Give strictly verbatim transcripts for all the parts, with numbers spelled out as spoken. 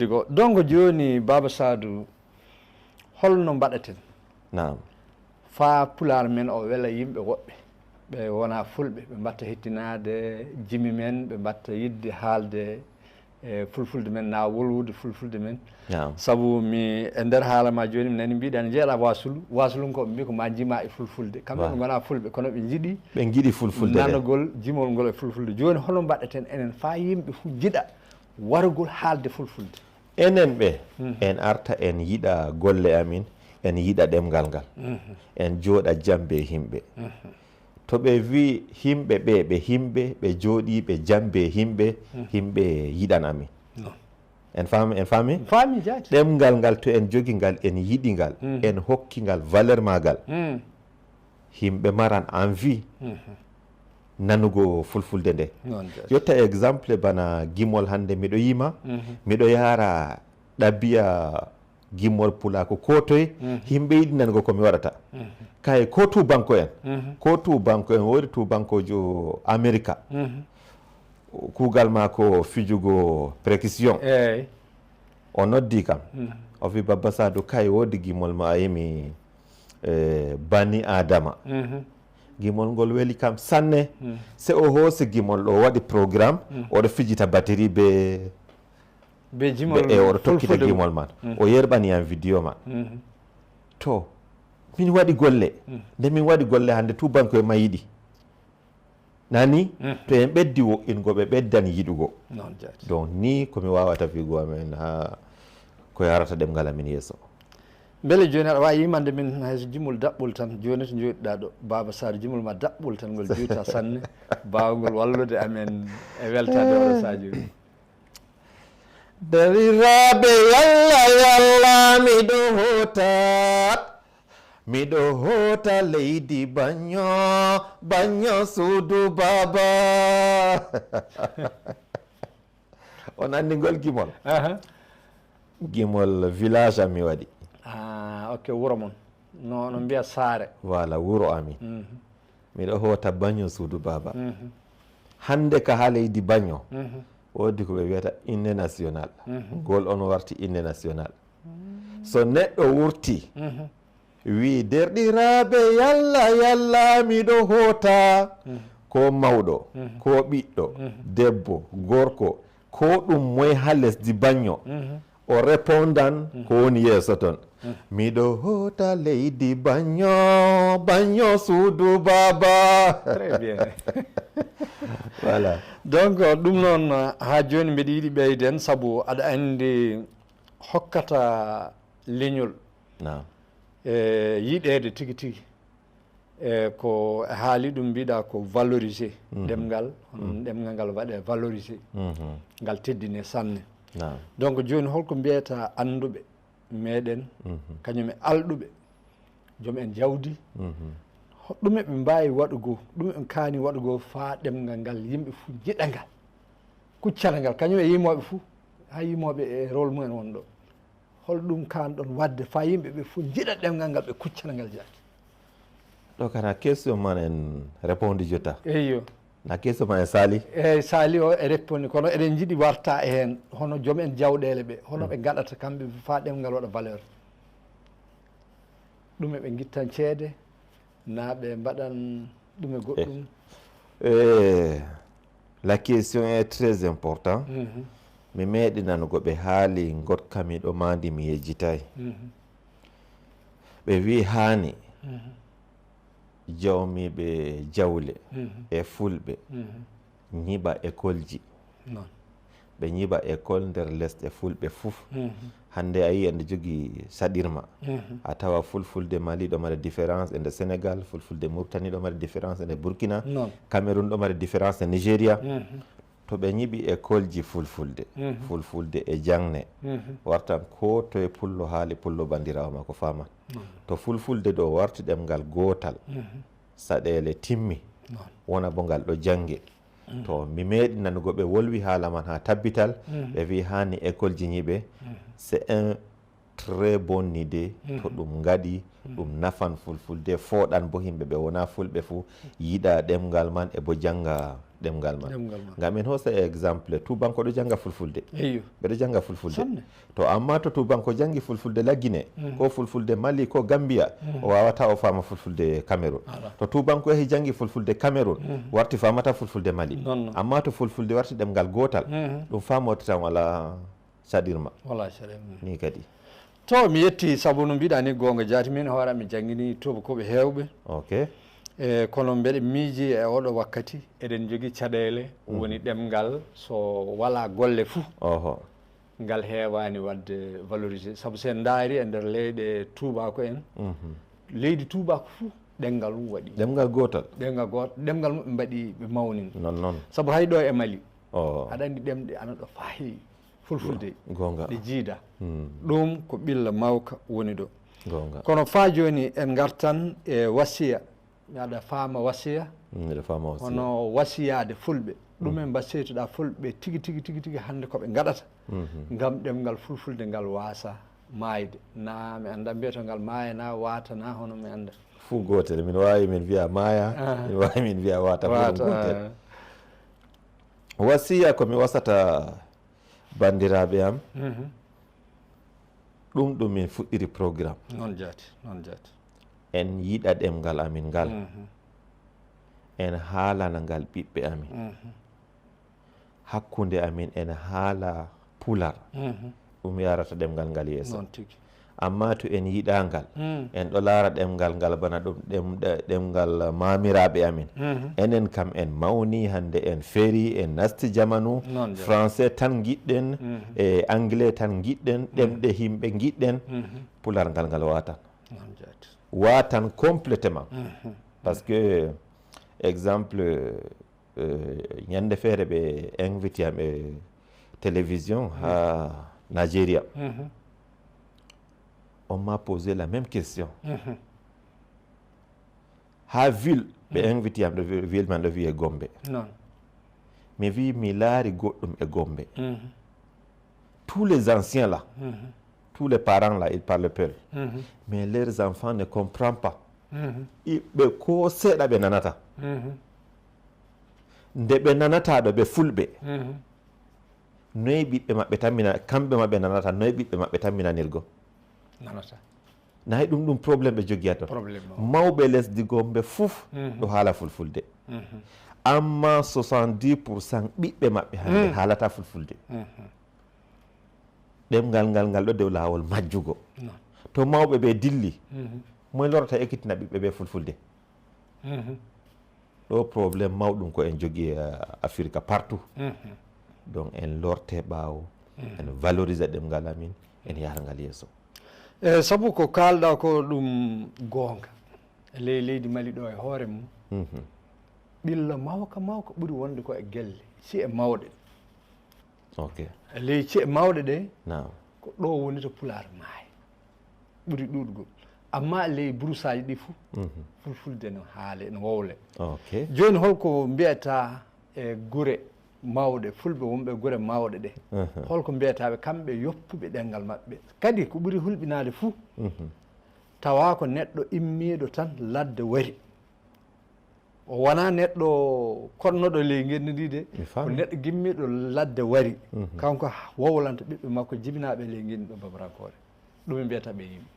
Digo donc jooni Baaba Saadu, holno mbaɗaten Naam. Faa pulaar men o wela yimɓe woɓɓe ɓe wonaa fulɓe, ɓe mbatta hettinaade jimi men, ɓe mbatta yiɗde haalde e fulfulde men, naa wolwude fulfulde men? Naam. Sabu mi e nder haala ma jooni mi nani mbiɗa ne jeeɗa wasulu wasulunkoɓe mbi ko ma jima e fulfulde, kamɓe ɓe ngonaa fulɓe kono ɓe njiɗi Ɓe ngiɗi fulfulde nde. Nanugol jimol ngol e fulfulde. Jooni hono mbaɗaten enen faa yimɓe fof njiɗa warugol haalde fulfulde? Enen ɓe en arta en yiɗa golle amin, en yiɗa ɗemngal ngal, en jooɗa jam bee yimɓe. To ɓe wi yimɓe ɓe ɓe yimɓe ɓe jooɗi ɓe jam bee yimɓe, yimɓe yiɗan amin. En faami en faami? Faami jaati. Ɗemngal ngal to en jogi ngal en yiɗi ngal, en hokki ngal valeur maagal, yimɓe maran envie nanugo fulfulde nde. Noon jaati. Yotta exemple bana gimol hannde miɗo yima, miɗo yara ɗabiya gimol pulaaku ko toye, yimɓe yiɗi nanugo ko mi waɗata. Kay ko tubanko en, ko tubanko en, woodi tubankojo Amerika, kuugal maako fijugo percussion. Eey. O noddi kam, o wi Babba Saadu, kay woodi gimol ma a yimi, eh, Bani Adama. Gimol ngol weli kam sanne. Se o hoosi gimol ɗo, o waɗi programme, oɗo fijita batiri be Be jimol e oɗo tokkita fulfulde. Gimol man. O yerɓani yam vidéo man. To min waɗi golle. Nde min waɗi golle hannde tubanko'en ma yiɗi. Nani? To en ɓeddi wo'ingo ɓe ɓeddan yiɗugo. Noon jaati. Donc ni ko mi wawata figo amen ha ko yarata ɗemngal amin yeeso. Mbele jooni aɗa waawi yimande min hay so jimol daɓɓol tan, jooni to njooɗiɗaa ɗo, Baaba Saar, jimol ma daɓɓol tan, ngol juuta sanne, baawngol wallude amen e weltaade oɗo sahaa jooni. Derɗiraaɓe, yalla, yalla, miɗo hootat, miɗo hoota leydi Bañño, Bañño suudu Baaba. On anndi ngol gimol? Aha. Gimol village am mi waɗi. Ah, ok, wuro mon. No, no mbiya saare. Voilà, wuro amin. Miɗo hoota Bañño suudu Baaba. Hannde ka haa leydi Bañño, woodi ko ɓe wiyata hymne national. Ngol on warti hymne national. So neɗɗo wurti, wi, "Derɗiraaɓe, yalla, yalla, miɗo hoota." Ko mawɗo, ko ɓiɗɗo, debbo, gorko, ko ɗum moy haa lesdi Bañño, o répondan ko woni yeeso ton. "Miɗo hoota leydi Bañño, Bañño suudu Baaba." Très bien. Voilà. Donc, ɗum noon, haa jooni mbiɗa yiɗi ɓeyden, sabu aɗa anndi hokkata leñol Naam. e yiɗeede tigi tigi. E ko e haali ɗum mbiɗa ko valoriser ɗemngal, hono ɗemngal ngal waɗe valoriser, ngal teddine sanne. Naam. Donc jooni holko mbiyata annduɓe meɗen, kañum e alɗuɓe, joom en jawdi, ho-, ɗume ɓe mbaawi waɗugo, ɗume ɓe kaani waɗugo faa ɗemngal ngal yimɓe fof njiɗa ngal, kuccana ngal, kañum e yimooɓe fof, haa yimooɓe e rôle mumen won ɗo. Hol ɗum kaan ɗon waɗde faa yimɓe ɓe fof njiɗa ɗemngal ngal, ɓe kuccana ngal jaati? Ɗo kana question man en répondu jotta. Eyyo. Na question man en saali. Eyyi, saali o e répondu, kono eɗen njiɗi warta e heen, hono joom en jawɗeele ɓe, hono ɓe ngaɗata kamɓe faa ɗemngal waɗa valeur. Ɗum eɓe ngittan ceede, naa ɓe mbaɗan ɗum e goɗɗum. Eh, la question est très important. Mi meeɗi nanugo ɓe haali ngoɗka miɗo maandi mi yejjitay. Ɓe wi haani jawmiiɓe jawle e fulɓe ñiɓa école ji. Noon. Ɓe ñiɓa école nder lesɗe fulɓe fof. Hannde a yii ende jogii saɗirma. A tawa fulfulde Mali ɗo mari différence ende Sénégal, fulfulde Mauritanie ɗo mari différence ende Burkina, Noon. Cameroun ɗo mari différence e Nigeria. To ɓe ñiɓi école ji fulfulde, fulfulde e jangne, wartan ko toye pullo haali pullo banndiraawo makko faaman. To fulfulde ɗo warti ɗemngal gootal, saɗeele timmi, Noon. Wona bo ngal ɗo jannge. To mi meeɗi nanugo ɓe wolwi haala man haa tabbital, ɓe wi haani école ji ñiɓe, c'est un très bonne idée to ɗum ngaɗi. Ɗum nafan fulfulde, fooɗan bo himɓe ɓe wona fulɓe fuu yiɗa ɗemngal man e bo jannga ɗemngal man. Ɗemngal man. Ngam en hoosa exemple, tuubanko ɗo jannga fulfulde. Eyyo. Ɓe ɗo jannga fulfulde. Sanne. To amma to tuubanko janngi fulfulde Lagine, ko fulfulde Mali, ko Gambia, o waawata o faama fulfulde Cameroun. Ala. To tuubanko yahi janngi fulfulde Cameroun, warti faamata fulfulde Mali. Non, non. Amma to fulfulde warti ɗemngal gootal, ɗum faamortitan wala caɗirma. Wala caɗirma. Ni kadi. To mi yetti sabu no mbiɗa ni goonga jaati min hoore am mi janngini tuubakooɓe heewɓe. Ok. E kono mbeɗe miiji e oɗo wakkati eɗen jogii caɗeele woni ɗemngal so wala golle fuu. Oho. Ngal heewaani waɗde valorisé. Sabu so en ndaari e nder leyɗe tuubaako en, leydi tuubaako fuu ɗemngal mum waɗi. Ɗemngal gootal. Ɗemngal gootal. Ɗemngal mum ɓe mbaɗi ɓe mawnini. Non, non. Sabu hay ɗo e Mali, o aɗa anndi ɗemɗe ana ɗo faahi fulfulde. Goonga. Ɗe jiida. Ɗum ko ɓilla mawka woni ɗo. Goonga. Kono faa jooni en ngartan e wasiya. Mi aɗa faama wasiya. Miɗa faama wasiya. Hono wasiyaade fulɓe. Ɗum en mbasiytoɗaa fulɓe tigi, tigi, tigi, tigi hannde ko ɓe ngaɗata. Ngam ɗemngal fulfulde ngal waasa maayde. Na mi annda mbiyata ngal maaya na waata na hono mi annda. Fuu gootel. Min waawi min wiya maaya, min waawi min wiya waata. Fuu ɗum gootel. Wasiya ko mi wasata banndiraaɓe am, ɗum ɗum min fuɗɗiri programme. Non jaati, non jaati. En yiɗa ɗemngal amin ngal. En haalana ngal ɓiɓɓe amin. Hakkunde amin en haala pular. Ɗum yarata ɗemngal ngal yeeso. Non tigi. Amma to en yiɗaa ngal, en ɗo laara ɗemngal ngal bana ɗum ɗem-, ɗe-, ɗemngal maamiraaɓe amin. Enen kam en mawni, hannde en feeri, en nasti jamanu. Non jaati. Français tan ngiɗɗen, e anglais tan ngiɗɗen, ɗemɗe yimɓe ngiɗɗen, pular ngal ngal waatan. Non jaati. Waatan complètement. Parce que, exemple, euh, ñande feere ɓe invite am e télévision ha Nigeria. On m'a posé la même question. Ha ville, ɓe invite am ɗo vi-, ville man ɗo wiye Gombe. Non. Mi wi mi laari goɗɗum e Gombe. Tous les anciens là, tous les parents là, ils parlent peul. Mais leurs enfants ne comprennent pas. I-, ɓe ko seeɗa ɓe nanata. Nde ɓe nanata ɗo ɓe fulɓe. Noy ɓiɓɓe maɓɓe tammina, kamɓe maɓɓe nanata, noy ɓiɓɓe maɓɓe tamminanirgo? Nanata. Nayi ɗum ɗum problème ɓe jogii ton. Problème o. Mawɓe lesdi Gombe fof ɗo haala fulfulde. Amma soixante-dix pour cent ɓiɓɓe maɓɓe hannde haalata fulfulde. Ɗemngal ngal ngal ɗo dow laawol majjugo. Non. To mawɓe ɓe dilli, moy lorata ekkitina ɓiɓɓe ɓe fulfulde? Ɗo problème mawɗum ko en jogii, eh, Afrique partout. Donc en lorte ɓaawo, en valorisa ɗemngal amin, en yaara ngal yeeso. E sabu ko kaalɗaa ko ɗum goonga. E ley leydi Mali ɗo e hoore mum, ɓilla mawka mawka ɓuri wonde ko e gelle, ci'e mawɗe. Ok. E ley ci'e mawɗe ɗe, naam, ko ɗo woni to Pulaar maayi. Ɓuri ɗuuɗgol. Amma e ley burusaaji ɗi fof, fulfulde no haale, no wowle. Ok. Jooni holko mbiyata e gure mawɗe, fulɓe wonɓe gure mawɗe ɗe? Holko mbiyata ɓe kamɓe yoppuɓe ɗemngal maɓɓe? Kadi ko ɓuri hulɓinaade fof, tawa ko neɗɗo immiiɗo tan ladde wari. O wonaa neɗɗo koɗnoɗo ley ngenndi ndi de, ko neɗɗo gimmiiɗo ladde wari. Kanko wowlanta ɓiɓɓe makko jibinaaɓe ley ngenndi ɗo babarankoore. Ɗum ɓe mbiyata ɓe yimɓe.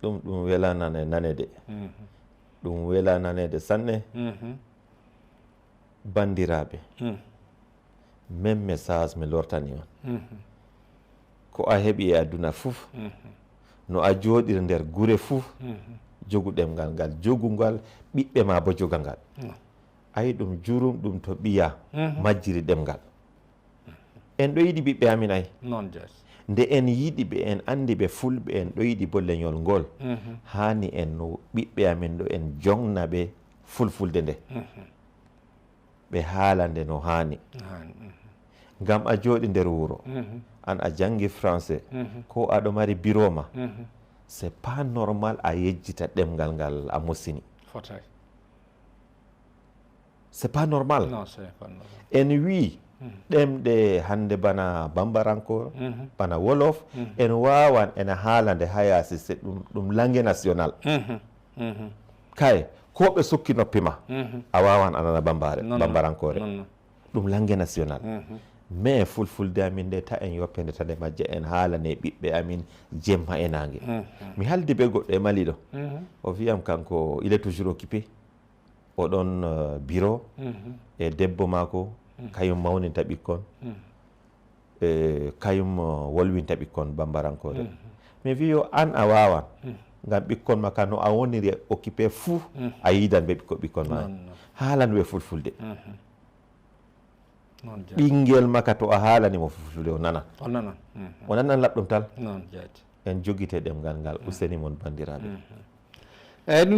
Ɗum, ɗum welaa nane-, naneede. Ɗum welaa naneede sanne. Banndiraaɓe, même message mi lortani on. Ko a heɓi e aduna fof, no a jooɗiri nder gure fof, jogu ɗemngal ngal, jogu ngal, ɓiɓɓe ma bo joga ngal. Ayi ɗum jurum ɗum to ɓiya majjiri ɗemngal. En ɗo yiɗi ɓiɓɓe amin ay. Noon jaati. Nde en yiɗi ɓe, en anndi ɓe fulɓe, en ɗo yiɗi bo leñol ngol. Haani en no ɓiɓɓe amin ɗo en jongna ɓe fulfulde nde. Ɓe haala nde no haani. Haani. Ngam a jooɗi nder wuro, an a janngi français, ko aɗo mari biro ma, c'est pas normal a yejjita ɗemngal ngal a musini. Fotaay. C'est pas normal. Non, c'est pas normal. En wii, Ɗemɗe hannde bana bambarankoore, bana wolof, en waawan ena haalande haa yaasi, se ɗum, ɗum langue national. Kay, ko ɓe sukki noppi ma, a waawan a nana bambare, bambarankoore. Ɗum langue national. Mais fulfulde amin nde, ta en yoppende tande majje, en haalane ɓiɓɓe amin jemma e naange. Mi haldi be goɗɗo e Mali ɗo. O wiyam kanko, il est toujours occupé. O ɗon, eh, bureau e debbo maako, kayum mawninta ɓikkon. E kayum, eh, wolwinta ɓikkon bambarankoore. Mi wi yo an a waawan, ngam ɓikkon ma ka no a woniri occupé fuu, a yiidan be ɓikko-, ɓikkon ma. Haalan ɓe fulfulde. Ɓinngel ma ka to a haalani mo fulfulde, o nanan. O nanan. O nanan laɓɗum tal. En jogite ɗemngal ngal, useni mon banndiraaɓe. Eyi, ɗum